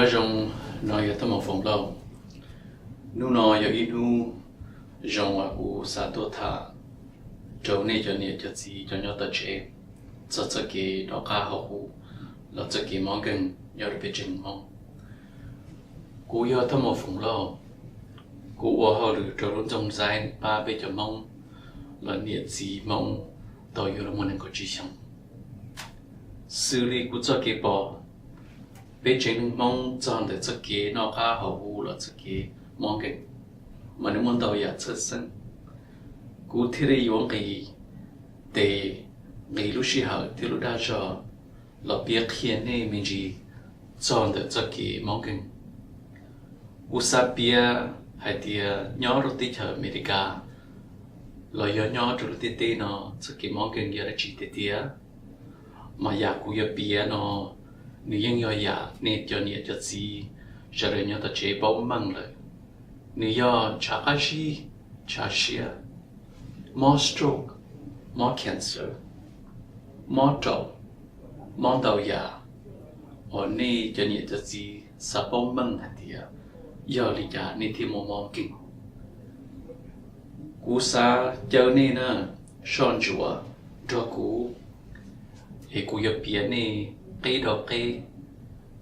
Nyob zoo, no yog Thaj Maus Foom Lauj. Hnub no yog ib hnub zoo uas kuv xav tuaj tham rau nej cov niam cov txiv cov nyob tom tsev txog txoj kev noj qab haus huv los txoj kev mob nkeeg nyob rau peb tsev neeg Hmoob. Kuv yog Thaj Maus Foom Lauj, kuv ua hauj lwm rau lub Ntooj Xaib pab peb cov Hmoob los niam txiv Hmoob tau yuav luag muaj nees nkaum tsib xyoos. Xws li kuv txoj kev pom, peb tsev neeg Hmoob txog ntawm txoj kev noj qab haus huv los txoj kev mob nkeeg mas nws muaj ntau yam txhawj xeeb. Kuv thiaj li yuav nqis tes, nqis lub sij hawm thiab lub dag zog los piav qhia nej me ntsis txog ntawm txoj kev mob nkeeg. Kuv xav piav hais tias nyob rau teb chaws Amelikas los yog nyob rau lub ntiaj teb no txoj kev mob nkeeg yog dab tsi tiag tiag. Mas yam kuv yuav piav no nws yeej yog yam nej cov niam cov txiv sawv daws nyob tom tsev paub meej lawm. Nws yog tshav qab zib, tshav siab, mob stroke, mob cancer, mob raum, mob ntau yam uas nej cov niam cov txiv xav paub meej hais tias yog li cas nej thiaj muaj mob nkeeg. Kuv xav caw nej na, soj ntsuam nrog kuv es kuv yuav piav nej qib rau qib,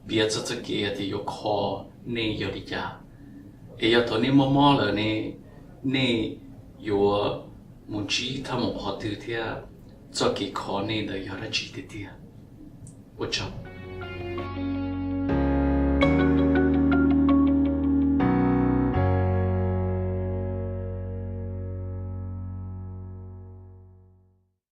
piav txog txoj kev tias yuav kho nej yog li cas, es yog thaum nej mob mob lawm ne, nej yuav mus ntsib Thaj Maus qhov twg thiab txoj kev kho nej ntawd yog dab tsi tiag tiag. Ua tsaug.